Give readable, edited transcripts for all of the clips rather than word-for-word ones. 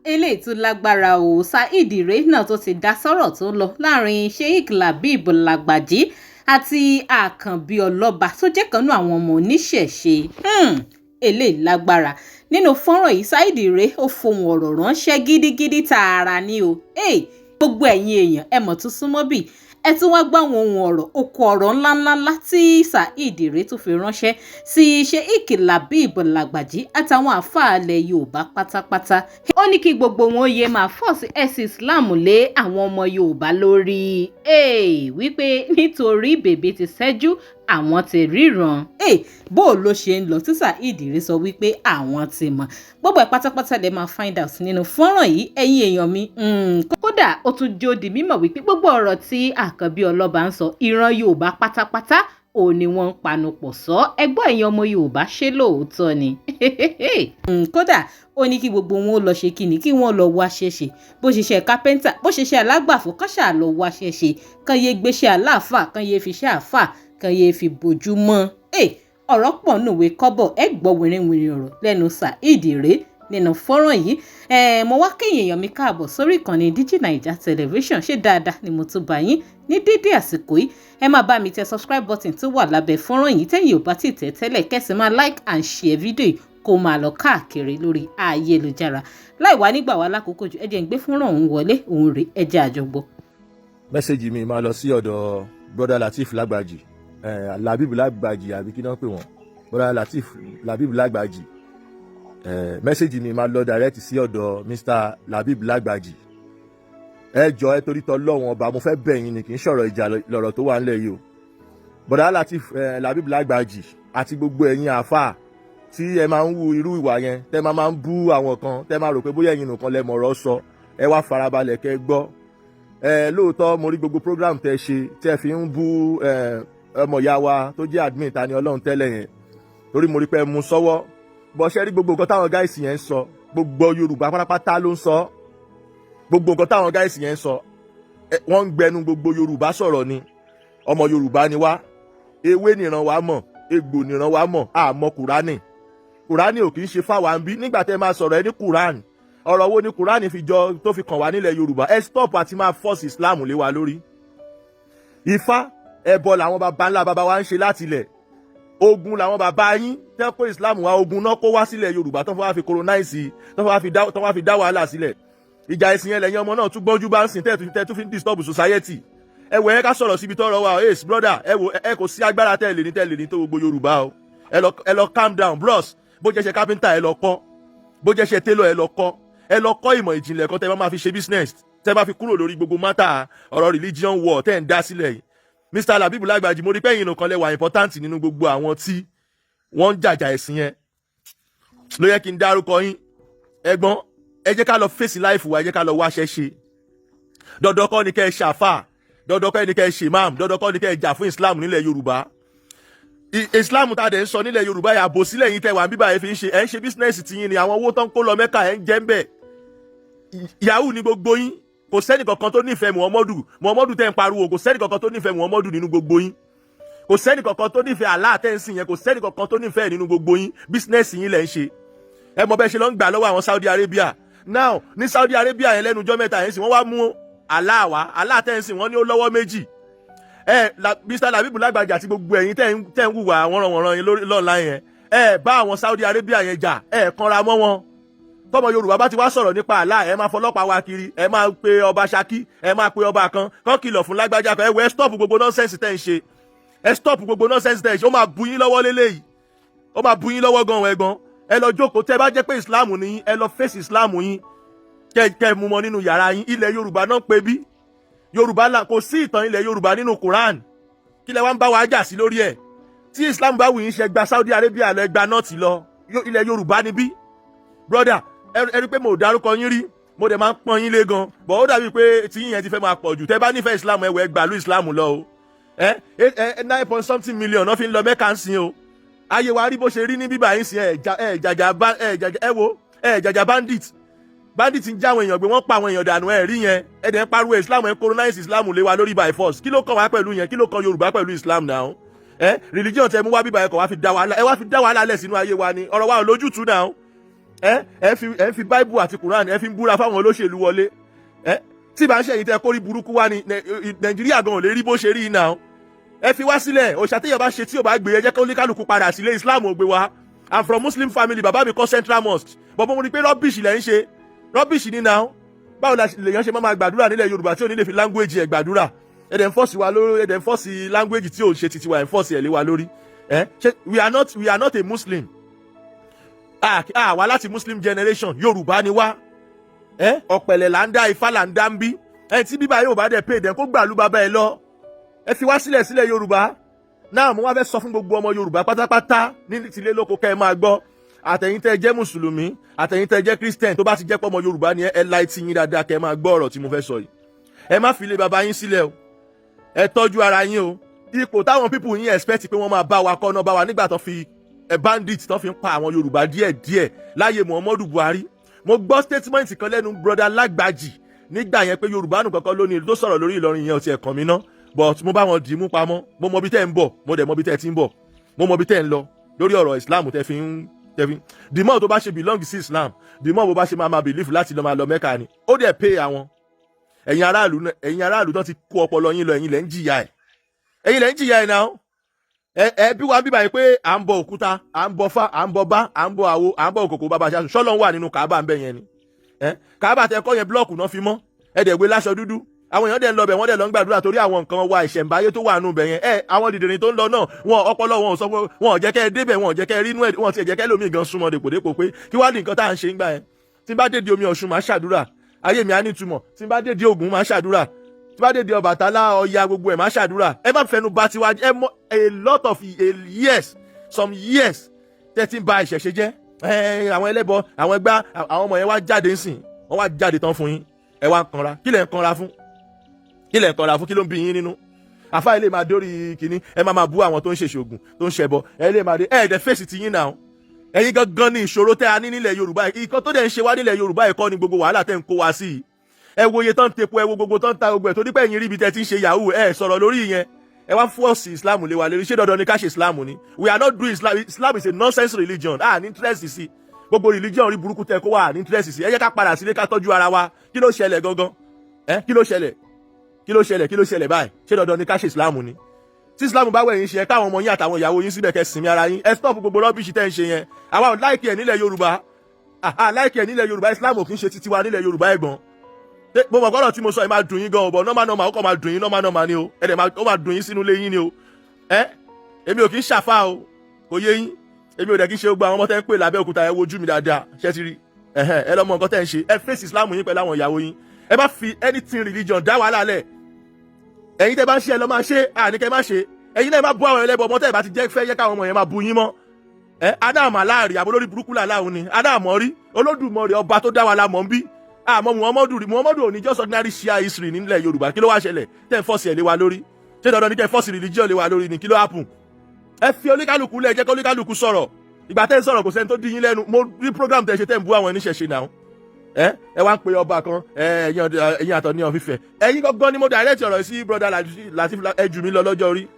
Eléyìí tún lágbára o. Saheed Ire náà tó ti dá sọ́rọ̀ tó ń lọ láàrin Sheikh Labeeb Lagbaji àti Àkànbí Ọlọ́ba tó jẹ́ kan nínú àwọn ọmọ oníṣẹ̀ṣe. Eléyìí lágbára. Nínú fọ́nrán yìí, Saheed Ire ó fohùn ọ̀rọ̀ ránṣẹ́ gidigidi tààrà ni o. Hey, gbogbo ẹ̀yin èèyàn, ẹ mọ̀ tún súnmọ́ bí ẹ tún wá gbọ́ àwọn ohun ọ̀rọ̀ oko ọ̀rọ̀ ńláńláńlá tí Saheed Ire tún fi ránṣẹ́ sí Sheikh Labeeb Lagbaji àtàwọn àáfàá ilẹ̀ Yorùbá pátápátá. Ó ní kí gbogbo wọn yéé máa force ẹ̀sìn Islam lé àwọn ọmọ Yorùbá lórí, wípé nítorí bèbè ti ṣẹ́jú, àwọn ti ríran. Bó ló ṣe ń lọ tí Saheed Ire sọ wípé àwọn ti mọ̀? Gbogbo ẹ̀ pátápátá lè máa find out nínú fọ́nrán yìí, ẹ̀yin èèyàn mi. Kódà ó tún jó di mímọ̀ wípé gbogbo ọ̀rọ̀ tí Àkànbí Ọlọ́ba ń sọ, ìran Yorùbá pátápátá ò ní wọ́n ń panupọ̀ sọ. Ẹgbọ́n, ẹ̀yin ọmọ Yorùbá, ṣé lóòótọ́ ni? Kódà ó ní kí gbogbo wọn ó lọ ṣe kíni, kí wọ́n lọ wá ṣẹ̀ṣẹ̀, bó ṣe ṣe kápẹ́ńtà, bó ṣe ṣe alágbàfọ̀, kán ṣáà lọ wá ṣẹ̀ṣẹ̀, kán yé gbéṣẹ́ aláàfáà, kán yé fi ṣe àáfàá, kán yé fi bójú mọ́. Ọ̀rọ̀ pọ̀ nùwé kọ́bọ̀. Ẹ gbọ́ wìrìwìrì ọ̀rọ̀ lẹ́nu Saheed Ire nínú fọ́nrán yìí. Mo wá kéyìn èèyàn mi káàbọ̀ sórí ìkànnì Digi Naija Television. Ṣé dáadáa ni mo tún bá yín ní dédé àsìkò yìí? Ẹ máa bá mi tẹ subscribe button tó wà lábẹ́ fọ́nrán yìí tẹ́yìn ò bá ti tẹ̀ tẹ́lẹ̀, kẹ́sì máa like and share fídíò yìí kó máa lọ káàkiri lórí ayélujára. Láì wá nígbà wá lákòókò jù, ẹ jẹ́ ń gbé fọ́nrán òun wọlé òun rèé. Ẹ jẹ́ àjọgbọ́. Message mi máa lọ sí ọ̀dọ̀ brother Lateef Lagbaji, Labib Lagbaji, àbí kí náà pè wọ́n, brother Lateef Labib Lagbaji. Message mi máa lọ direct sí ọ̀dọ̀ Mr Labib Lagbaji. Ẹ jọ, ẹ torí tọ́ lọ́wọ́n ọba, mo fẹ́ bẹ̀ yín ni, kì í ṣọ̀rọ̀ ìjà lọ̀rọ̀ tó wà nílẹ̀ yìí o. Brother Lateef Labib Lagbaji àti gbogbo ẹ̀yin àáfàá tí ẹ máa ń wu irú ìwà yẹn, tẹ́ máa ń bú àwọn kan, tẹ́ máa rò pé bóyá ẹ̀yin nìkan lẹ mọ̀rọ̀ sọ, ẹ wá farabalẹ̀ kẹ́ gbọ́. Ẹ lóòótọ́, mo rí gbogbo program tẹ́ ṣe, tẹ́ fi ń bú ọmọ ìyá wa tó jẹ́ admin Ta Ni Ọlọ́run tẹ́lẹ̀ yẹn, torí mo rí pé ẹ mú sọ́wọ́ bọ́. Ṣe rí gbogbo nǹkan táwọn guys yẹn ń sọ, gbogbo Yorùbá pátápátá ló ń sọ. Gbogbo nǹkan táwọn guys yẹn ń sọ, wọ́n ń gbẹnu gbogbo Yorùbá sọ̀rọ̀ ni. Ọmọ Yorùbá ni wá, ewé nìran wa mọ̀, egbò nìran wa mọ̀, àmọ́ Kùránì. Kùránì ò kì í ṣe fáwa ń bí. Nígbà tẹ́ máa sọ̀rọ̀, ẹ ní Kùránì. Ọ̀rọ̀ wo ni Kùránì fi jọ tó fi kàn wá nílẹ̀ Yorùbá? Ẹ stop àti máa force Islam lé wa lórí. Ifá, ẹbọ làwọn baba ńlá baba wa ń ṣe láti ilẹ̀. Ogun làwọn baba yín tẹ́ kó Islam wá, ogun náà kó wá sílẹ̀ Yorùbá tó fọwọ́ fi colonize, tó wá fi dá wàhálà sílẹ̀. Ìjà ẹ̀sìn yẹn lẹ́yìn ọmọ náà tún gbọ́njú bá ń sìn tẹ́ tún fi ń disturb society. Ẹ wò, ẹ ká sọ̀rọ̀ síbi tọ́rọ̀ wà. Ace brother, ẹ wò, ẹ kò sí agbára tẹ́ lè ní tó gbogbo Yorùbá o. Ẹ lọ calm down, bros. Bó jẹ́ ṣe carpenter, ẹ lọ kọ́. Bó jẹ́ ṣe tailor, ẹ lọ kọ́. Ẹ lọ kọ́ ìmọ̀ ìjìnlẹ̀ kan tẹ́ bá máa fi ṣe business, tẹ́ bá fi kúrò lórí gbogbo matter ọ̀rọ̀ religion war tẹ́ ń dá sílẹ̀ yìí. Mr Labibu Lagbaji, mo rí pé ẹ̀yin nìkan lẹ wà important nínú gbogbo àwọn tí wọ́n ń jàjà ẹ̀sìn yẹn, ló yẹ kí n dárúkọ yín. Ẹ̀gbọ́n, ẹ jẹ́ ká lọ face life wa, ẹ jẹ́ ká lọ wáṣẹ́ ṣe. Dandan kọ́ ni kẹ́ ẹ ṣàfà, dandan kọ́ ni kẹ́ ẹ ṣe imam, dandan kọ́ ni kẹ́ ẹ jà fún Islam nílẹ̀ Yorùbá. Islam tá a dẹ̀ ń sọ nílẹ̀ Yorùbá yà bò sílẹ̀ yín tẹ́ wà bíbá yẹn fi ń ṣe, ẹ̀ ń ṣe business tiyín ni. Àwọn owó tó ń kó lọ Mẹ́kà, ẹ̀ ń jẹ́ ń bẹ̀. Yahoo ni gbogbo yín. Kò sẹ́ni kankan tó nífẹ̀ẹ́ Muhammadu. Muhammadu tẹ́ ń pariwo, kò sẹ́ni kankan tó nífẹ̀ẹ́ Muhammadu nínú gbogbo yín. Kò sẹ́ni kankan tó nífẹ̀ẹ́ Allah tẹ́ ń sìn yẹn. Kò sẹ́ni kankan tó nífẹ̀ẹ́ nínú gbogbo yín. Business yín lẹ̀ ń ṣe. Ẹ mọ bẹ́ẹ̀ ṣe lọ ń gbà lọ́wọ́ àwọn Saudi Arabia. Now, ní Saudi Arabia yẹn, lẹ́nu ọjọ́ mẹ́ta yẹn sì, wọ́n wá mú Allah wá. Allah tẹ́ ń sìn, wọ́n ní ó lọ́wọ́ méjì. Ẹ Mr Labibu Lagbaji àti gbogbo ẹ̀yin tẹ́ ń hùwà wọ́nranwọ̀nran yẹn lórí lọ́ọ̀la yẹn, ẹ bá àwọn Saudi Arabia yẹn jà, ẹ kanra mọ́ wọn. Tọmọ Yorùbá bá ti wá sọ̀rọ̀ nípa Allah, ẹ máa fọlọ́pàá wa kiri, ẹ máa pe ọba Ṣakí, ẹ máa pe ọba kan kán kìlọ̀ fún lágbájá kan. Ẹ wọ, ẹ stop gbogbo nonsense tẹ́ ń ṣe. Ẹ stop gbogbo nonsense tẹ́ ń ṣe. Ó máa bu yín lọ́wọ́ lélẹ́yìí, ó máa bu yín lọ́wọ́ gan-an. Ẹ̀gbọ́n, ẹ lọ jókòó. Tẹ́ bá jẹ́ pé Islam ni, ẹ lọ face Islam yín, kẹ kẹ mú mọ nínú yàrá yín. Ilẹ̀ Yorùbá náà pé bí Yorùbá là, kò sí ìtàn ilẹ̀ Yorùbá nínú Quran. Kí lẹ wá ń bá wa jà sí lórí ẹ̀? Tí Islam bá wù yín ṣe, gba Saudi Arabia lọ, ẹ gba North lọ. Ilẹ̀ Yorùbá níbí. Brother, ẹ rí pé mo ò dárúkọ yín rí, mo dẹ̀ máa ń pọ́n yín lé gan bọ̀. Ó dàbí pé tí yín yẹn ti fẹ́ máa pọ̀ jù. Tẹ́ bá nífẹ̀ẹ́ Islam, ẹ wẹ̀ gbàlú Islam lọ o. Ẹ ẹ 9 point something million náà fi ń lọ Mẹ́ka ń sin o. Ayé wa rí bó ṣe rí ní bíbá yín sin. Ẹ jàjà ẹ jàjà, ẹ wo, ẹ jàjà bandit. Bandit ń já àwọn èèyàn gbé, wọ́n pa àwọn èèyàn dànù. Ẹ rí yẹn, ẹ dẹ̀ ń pariwo Islam, ẹ ń colonize Islam lé wa lórí by force. Kí ló kàn wá pẹ̀lú yẹn? Kí ló kàn Yorùbá pẹ̀lú Islam now? Ẹ religion tẹ mú wá bíbá, ẹ kàn wá fi dá wàhálà, ẹ wá fi dá wàhálà lẹ̀ sínú ayé wa ni. Ọ̀rọ̀ wa ò lójútùú now. Ẹ fi Bible àti Quran, ẹ fi ń búra fáwọn olóṣèlú wọlé. Ẹ tí bá ń ṣẹ̀yìn tẹ kórí burúkú wá ní Nàìjíríà gan ò lè rí bó ṣe rí náà. Ẹ fi wá sílẹ̀. Òṣà téèyàn bá ṣe tí ò bá gbé, ẹ jẹ́ kó oníkálukú padà sílé. Islam ò gbé wa. I'm from Muslim family. Bàbá mi kọ́ Central Mosque, but mo rí pé rubbish lẹ́ ń ṣe, rubbish ní náà. Báwo la lèèyàn ṣe máa gbàdúrà nílẹ̀ Yorùbá tí ò ní lè fi language ẹ̀ gbàdúrà? Ẹ dẹ̀ ń force wa lórí, ẹ dẹ̀ ń force language tí ò ṣe titi wa, ẹ̀ ń force ẹ̀ lé wa lórí. Ẹ ṣe we are not a Muslim. Ah, wá láti Muslim generation. Yorùbá ni wá. Ẹ ọ̀pẹ̀lẹ̀ là ń dá, Ifá là ń dá ń bí. Ẹ tí bíbá yóò bá dẹ̀ pay dẹ̀, kó gbàlú bàbá ẹ lọ. Ẹ fi wá sílẹ̀ sílẹ̀ Yorùbá náà. Mo wá fẹ́ sọ fún gbogbo ọmọ Yorùbá pátápátá ní tilé lóko, kẹ́ ẹ máa gbọ́. Àtẹ̀yin tẹ́ jẹ́ Mùsùlùmí, àtẹ̀yin tẹ́ jẹ́ Christian, tó bá ti jẹ́ pé ọmọ Yorùbá ni ẹ, la etí yín dáadáa, kẹ́ ẹ máa gbọ́ ọ̀rọ̀ tí mo fẹ́ sọ yìí. Ẹ má fi ilé baba yín sílẹ̀ o. Ẹ tọ́jú ara yín o. Ipò táwọn people yín expect pé wọ́n máa bá wa kọ́ náà bá wa nígbà tó fi ẹ bandit tó fi ń pa àwọn Yorùbá díẹ̀ díẹ̀ láyé Muhammadu Buhari. Mo gbọ́ statement kan lẹ́nu brother Lágbàjì nígbà yẹn pé Yorùbá nù kankan lónìí tó sọ̀rọ̀ lórí Ìlọrin yẹn. Ò tiẹ̀ kàn mí ná, but mo bá wọn dì í mú pamọ́. Mo mọ ibi tẹ́ ń bọ̀, mo dẹ̀ mọ ibi tẹ́ ti ń bọ̀, mo mọ ibi tẹ́ ń lọ lórí ọ̀rọ̀ Islam tẹ́ fi ń tẹ́ fi. The more tó bá ṣe belong sí Islam, the more bó bá ṣe máa máa believe láti lọ máa lọ Mẹ́ka ni. Ó dẹ̀ pay àwọn ẹ̀yin aráàlú. Ẹ̀yin aráàlú tó ti kó ọpọlọ yín lọ, ẹ̀yin lẹ́ ń jìyà ẹ̀, ẹ̀yin lẹ́ ń jìyà ẹ̀ náà. Ẹ bí wàá bíbá yìí pé à ń bọ òkúta, à ń bọ fá, à ń bọ bá, à ń bọ àwo, à ń bọ òkòkò bàbá ṣáṣù. Ṣọlọ ń wà nínú Kàábà ń bẹ yẹn ni. Ẹ Kàábà tẹ kọ́ yẹn, block náà fi mọ́. Ẹ dẹ̀ gbé láṣọ dúdú, àwọn èèyàn dẹ̀ ń lọ bẹ̀, wọ́n dẹ̀ lọ ń gbàdúrà torí àwọn nǹkan wa ìṣẹ̀ǹbáyé tó wà nù bẹ̀ yẹn. Ẹ àwọn dìdìrín tó ń lọ náà, wọn ọpọlọ wọn ò sọ pé wọn ò jẹ́ kẹ́ ẹ débẹ̀, wọn ò jẹ́ kẹ́ ẹ rí inú ẹ̀, wọn ò tiẹ̀ jẹ́ kẹ́ lómi gan súnmọ́ dèpòdépò pé kí wàá ní nǹkan tá à ń ṣe ń gbà yẹn. Tí n bá dédé omi Ọ̀ṣun, máa ṣàdúrà, ayé mi á nítumọ̀. Tí n bá dédé Ògún, máa ṣàdúrà. Tí bá dédé Ọbàtálá, Ọya, gbogbo ẹ̀, máa ṣàdúrà. Ẹ má fẹnu bà tiwa. Ẹ mọ a lot of a years, some years tẹ́ ti ń ba ìṣẹ̀ṣe jẹ́. Ẹ àwọn ẹlẹ́bọ, àwọn ẹgbá, àwọn ọmọ yẹn wá jáde ń sìn, wọ́n wá jáde tán fún yín, ẹ wá ń kanra. Kí lẹ̀ ń kanra fún? Kí lẹ̀ ń kanra fún? Kí ló ń bí yín nínú? Àfa ilé máa dórí kínní, ẹ máa máa bú àwọn tó ń ṣèṣògùn, tó ń ṣẹbọ. Ẹ lè máa dé, ẹ ẹ̀dẹ̀ fèsì ti yín náà. Ẹ̀yin gangan ní ìṣòro tẹ́ a ní nílẹ̀ Yorùbá. Ìkan tó dẹ̀ ń ṣe wá nílẹ̀ Yorùbá ẹ̀kọ́ ni gbogbo wàhálà tẹ́ ń kó wa sí yìí. Ẹ wo iye tó ń tepo, ẹ wo gbogbo tó ń ta gbogbo ẹ̀, torí pé ẹ̀yin rí ibi tẹ́ ti ń ṣe yahoo. Ẹ sọ̀rọ̀ lórí ìyẹn, ẹ wá force Islam lé wa lérí. Ṣé dandan ni ká ṣe Islam ni? We are not doing Islam. Islam is a nonsense religion. Ah, ní interest sí gbogbo religion rí burúkú tẹ kó wà ní interest sí. Ẹ jẹ́ ká padà sílé, ká tọ́jú ara wa. Kí ló ṣẹlẹ̀ gangan? Ẹ kí ló ṣẹlẹ̀? Kí ló ṣẹlẹ̀? Kí ló ṣẹlẹ̀ báyìí? Ṣé dandan ni ká ṣe Islam ni? Tí Islam bá wẹ̀ yín ṣe, ẹ káwọn ọmọ yín àtàwọn ìyàwó yín síbẹ̀, kẹ́ sinmi ara yín. Ẹ stop gbogbo rubbish tẹ́ ń ṣe yẹn. Àwa ò like ẹ̀ nílẹ̀ Yorùbá. À like ẹ̀ nílẹ̀ Yorùbá. Islam ò kì í ṣe titi wa nílẹ̀ Yorùbá. Ẹ̀gbọ́n, mo mọ̀ gbọ́dọ̀ tí mo sọ ẹ máa dùn yín gan o, but normal normal, ó kàn máa dùn yín normal normal ni o. Ẹ dẹ̀ ó máa dùn yín sínú ilé yín ni o. Ẹ èmi ò kì í ṣàfà o, kò yé yín. Èmi ò dẹ̀ kí ń ṣe gbogbo àwọn ọmọ tẹ́ ń pè lábẹ́òkúta. Ẹ wojú mi dáadáa, ṣẹ́ ti rí? Ẹ lọ mọ nǹkan tẹ́ ń ṣe. Ẹ face Islam yín pẹ̀lú àwọn ìyàwó yín. Ẹ má fi anything religion dá wàhálà lẹ̀. Ẹ̀yin tẹ́ bá ń ṣe, ẹ lọ máa ṣe. Àní kẹ́ má ṣe. Ẹ̀yin náà má bú àwọn ẹlẹ́bọ ọmọ tẹ́ ẹ bá ti jẹ́ fẹ́ yẹ káwọn ọmọ yẹn máa bu yín mọ́. Ẹ adáàmọ̀ aláàrí àbólórí burúkú làláhùn ni adáàmọ̀ rí. Olódùmarè ọba tó dá wa la mọ̀ ń bí. Àmọ́ Muhammadu rí. Muhammadu ò ní just ordinary share history nílẹ̀ Yorùbá. Kí ló wá ṣẹlẹ̀ tẹ́ ń force ẹ̀ lé wa lórí? Ṣé dandan ní kẹ́ force religion lé wa lórí ni? Kí ló happen? Ẹ fi oníkálukú lẹ̀, jẹ́ kí oníkálukú sọ̀rọ̀. Ìgbà tẹ́ ń sọ̀rọ̀, kò sẹ́ni tó dín yín lẹ́nu. Mo rí program tẹ́ ṣe, tẹ́ ń bú àwọn oníṣẹ̀ṣe náà. Ẹ wá ń pe ọba kan, ẹ ẹ̀yin àtọ̀ ní ọ̀fífẹ́. Ẹ̀yin gangan ni mo direct ọ̀rọ̀ sí. Brother Latif, ẹ jù mí lọ lọ́jọ́ orí,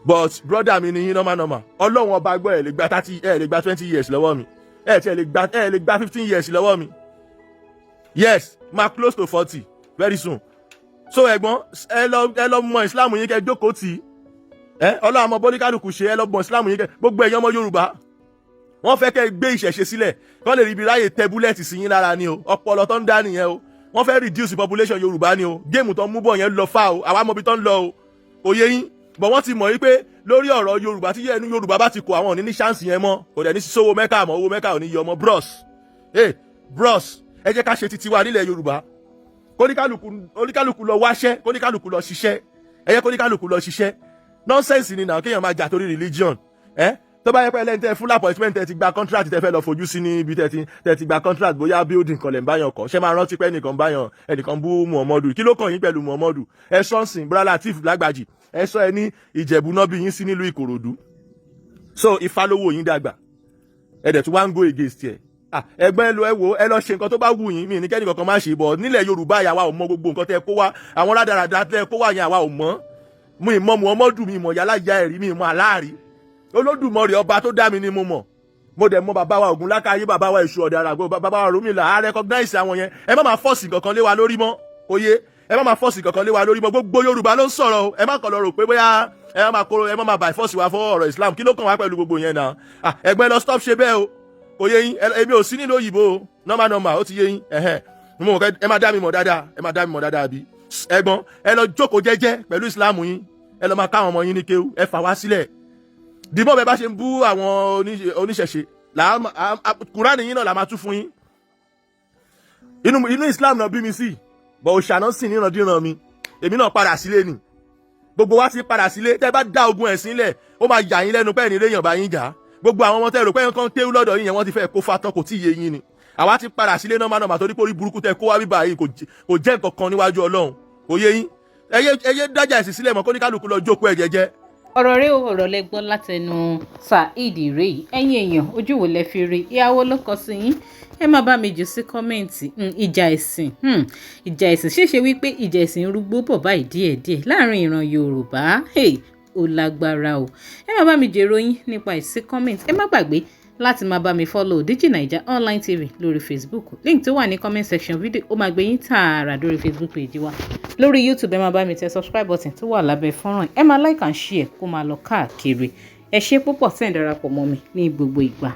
but brother mi ni yín normal normal. Ọlọ́run ọba gbọ́, ẹ lè gba 30, ẹ lè gba 20 years lọ́wọ́ mi. Ẹ ti ẹ lè gba 15 years lọ́wọ́ mi. Yes, ma close to 40 very soon. So ẹ̀gbọ́n, ẹ lọ mọ Islam yín, kẹ́ jókòó tì í. Ẹ Ọlọ́run àmọ́ bọ́líkàlùkù ṣe. Ẹ lọ mọ Islam yín kẹ́. Gbogbo ẹ̀yin ọmọ Yorùbá, wọ́n fẹ́ kẹ́ gbé ìṣẹ̀ṣe sílẹ̀ kọ́ lè rí ibi ráyè tẹ bullet sí yín lára ni o. Ọpọlọ tó ń dá nìyẹn o. Wọ́n fẹ́ reduce population Yorùbá ni o. Game tó ń mú bọ̀ yẹn lọ fà o. Àwa mọ̀ ibi tó ń lọ o, kò yé yín bọ̀. Wọ́n ti mọ̀ yí pé lórí ọ̀rọ̀ Yorùbá, tí ẹnu Yorùbá bá ti kó, àwọn ò ní ní chance yẹn mọ́. Kò dẹ̀ ní sówó Mẹ́kà mọ́, owó Mẹ́kà ò ní yọ ọmọ. Bros, hey bros, ẹ jẹ́ ká ṣe titi wa nílẹ̀ Yorùbá. Kóníkálukú, oníkálukú lọ wáṣẹ́, kóníkálukú lọ ṣiṣẹ́. Ẹ yẹ kóníkálukú lọ ṣiṣẹ́. Nonsense ni náà kéèyàn máa jà torí religion. Ẹ tó bá yẹ pé ẹlẹ́ni tẹ́ fún appointment, tẹ́ ti gba contract, tẹ́ fẹ́ lọ fojú sí ní ibi tẹ́ ti gba contract, bóyá building kan lẹ̀ ń báyàn kọ́, ṣé máa rántí pé ẹnìkan báyàn, ẹnìkan bú Muhammadu? Kí ló kàn yín pẹ̀lú Muhammadu? Ẹ sọ́ọ̀sìn Bọ́lá Latif Lágbàjì, ẹ sọ ẹ ní Ìjẹ̀bú náà bí yín sí nílùú Ìkòròdú. So Ifá lówó yín dàgbà, ẹ dẹ̀ tún wá ń go against ẹ̀. Ẹgbẹ́ ẹ lọ, ẹ wò, ẹ lọ ṣe nǹkan tó bá wù yín. Mi ní kẹ́ni kankan má ṣe bọ̀ nílẹ̀ Yorùbá. Àwa ò mọ gbogbo nǹkan tẹ́ kó wá, àwọn rádaràda tẹ́ kó wá yẹn, àwa ò mọ̀. Mo ìmọ̀ Muhammadu, mi ìmọ̀ yálà ya ẹ̀rí, mi ìmọ̀ aláàrí. Olódùmarè ọba tó dá mi ni mo mọ̀. Mo dẹ̀ mọ bàbá wa Ògúnlákàyé, bàbá wa Èṣù Ọ̀dàrà, bàbá wa Ọ̀rúnmìlà. Á recognize àwọn yẹn. Ẹ má máa force kankan lé wa lórí mọ́. Oyè, ẹ má máa force kankan lé wa lórí mọ́. Gbogbo Yorùbá ló ń sọ̀rọ̀ o. Ẹ má kàn lọ rò pé bóyá ẹ má máa kó, ẹ má máa by force wa fọ́ ọ̀rọ̀ Islam. Kí ló kàn wá pẹ̀lú gbogbo yẹn náà? Ẹgbẹ́ lọ stop ṣe bẹ́ẹ̀ o. Kò yé yín? Èmi ò sí nílò òyìnbó o. Normal normal, ó ti yé yín. Ẹ̀hẹ́n, mo mọ̀, ẹ máa dá mi mọ̀ dáadáa, ẹ máa dá mi mọ̀ dáadáa bí ẹ̀gbọ́n. Ẹ lọ jókòó jẹ́jẹ́ pẹ̀lú Islam yín, ẹ lọ máa káwọn ọmọ yín ní kéwú, ẹ fà wá sílẹ̀. Dìbò bẹ́ẹ̀ bá ṣe ń bú àwọn oníṣẹ̀ṣe, Kùránì yín náà là máa tú fún yín. Inú Islam náà bí mi sí, bọ̀ òòṣà náà sì níran mi. Èmi náà padà sílé ni, gbogbo wa ti padà sílé. Tẹ́ bá dá ogun ẹ̀sìn lẹ̀, ó máa yà yín lẹ́nu pẹ́ẹ́nì léèyàn bá yín jà. Gbogbo àwọn ọmọ tẹ́ rò pé nǹkan kéwú lọ́dọ̀ yín yẹn, wọ́n ti fẹ́ kó fatán, kò tí ì yé yín ni. Àwa ti padà sílé náà máa torí pé orí burúkú tẹ́ kó wá bíbá yìí kò jẹ́ nǹkan kan níwájú Ọlọ́run. Kò yé yín? Ẹ yé dájà ẹ̀sìn sílẹ̀ mọ́, kó ní kálukú lọ jókòó ẹ̀ jẹ́jẹ́. Ọ̀rọ̀ rẹ o, ọ̀rọ̀ lẹ gbọ́ látẹnu Saheed rèé. Ẹ̀yin èèyàn, ojú wo lẹ fi rí? Ìyàwó ló kọ sí yín? Ẹ má bá mi jù sí comment. Ìjà ẹ̀sìn, ìjà ẹ̀sìn ṣèṣe wípé ìjà ẹ̀sìn ń rúgbó bọ̀ báyìí díẹ̀díẹ̀ láàrin ìran Yorùbá. Ó lágbára o. Ẹ má bá mi jèrò yín nípa ìsí comment. Ẹ má gbàgbé láti máa bá mi follow Digi Naija Online TV lórí Facebook. Link tó wà ní comment section video, ó máa gbé yín tààrà lórí Facebook page wa. Lórí YouTube, ẹ máa bá mi tẹ subscribe button tó wà lábẹ́ fọ́nrán. Ẹ máa like and share kó máa lọ káàkiri. Ẹ ṣé púpọ̀ tẹ́ ń darapọ̀ mọ́ mi ní gbogbo ìgbà.